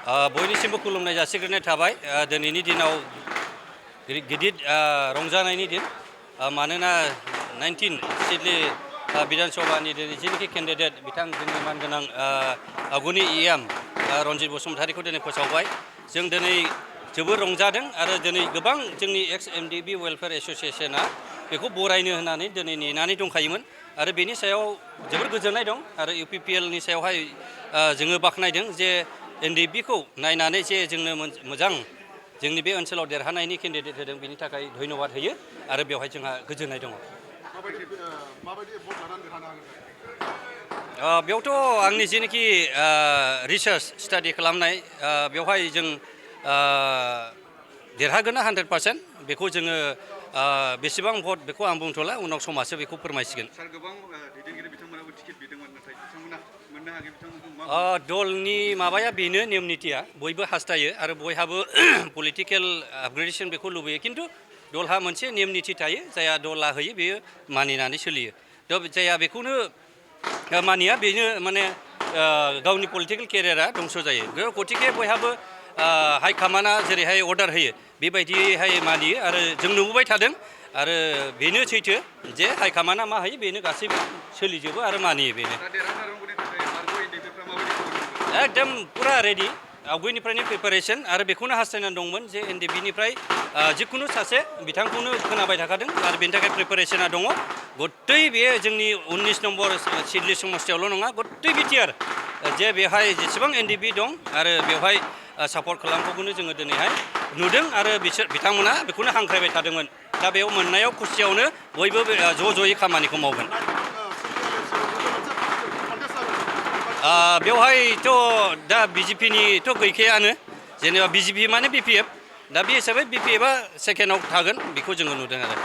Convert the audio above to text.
बयनिसिमबो खुलुमनाय जासिग्रोनाय थाबाय दिनैनि दिनाव गिदिर रंजानायनि दिन मानोना 19 सिडली विधान सभानि दिनै जिनोखि केन्डिडेट बिथां जोंनि मानगोनां आगुनि इएम रन्जित बसुमतारीखौ दिनै फोसावबाय जों दिनै जोबोर रंजादों आरो दिनै गोबां जोंनि एक्स एमडिबि वेलफेयार एस'सियेसना बेखौ बरायनो होननानै दिनै नेनानै दंखायोमोन आरो बेनि सायाव जोबोर गोजोननाय दं आरो इउपिपिएलनि सायावहाय जोङो बाख्नायदों जे एनडिबिखौ नायनानै जे जोंनो मोजां जोंनि बे ओनसोलाव देरहानायनि केन्डिडेट होदों बेनि थाखाय धन्यबाद होयो आरो बेवहाय जोंहा गोजोननाय दङ। बेयावथ' आंनि जेनोखि रिसार्च स्टाडि खालामनाय बेवहाय जों देरहागोना 100% बेखौ जोङो बेसेबां भट बेखौ आं बुंथ'ला उनाव समाजसो बेखौ फोरमायसिगोन। सार गोबां दैदेनगिरि बिथांमोनाबो टिकेट बिदोंमोन नाथाय बिथांमोना मोननो हागै बिथांमोनखौ दलनि माबाया बेनो नेम नितिया बयबो हास्थायो आरो बयहाबो पलिटिकेल आपग्रेडेसन बेखौ लुबैयो खिन्थु दलहा मोनसे नेम निति थायो जायहा दला होयो बेयो मानिनानै सोलियो थ' जायहा बेखौनो मानिया बेनो माने गावनि पलिटिकेल केरियारा दंस' जायो गतिके बयहाबो हाइकामान्डआ जेरैहाय अर्डार होयो बेबायदियैहाय मानियो आरो जों नुबोबाय थादों आरो बेनो सैथो जे हाइकामान्डआ मा होयो बेनो गासैबो सोलिजोबो आरो मानियो बेनो। एकदम पुरा रेडि आवगायनिफ्रायनो प्रिपारेसन आरो बेखौनो हास्थायनानै दंमोन जे एनडिबिनिफ्राय जिखुनु सासे बिथांखौनो खोनाबाय थाखादों आरो बेनि थाखाय प्रिपारेसना दङ गत्तै बे जोंनि 19 नम्बर सिडली समस्तियावल' नङा गत्तै बिटिआर जे बेवहाय जेसेबां एनडिबि दं आरो बेवहाय सापर्ट खालामखौबोनो जोङो दिनैहाय नुदों आरो बिथांमोना बेखौनो हांख्रायबाय थादोंमोन दा बेयाव मोननायाव खुसियावनो बयबो ज' ज'यै खामानिखौ मावगोन। बेवहायथ' दा बिजेपिनिथ' गैखायानो जेनेबा बिजेपि माने बिपिएफ दा बे हिसाबै बिपिएफआ सेकेन्डआव थागोन बेखौ जोङो नुदों आरो।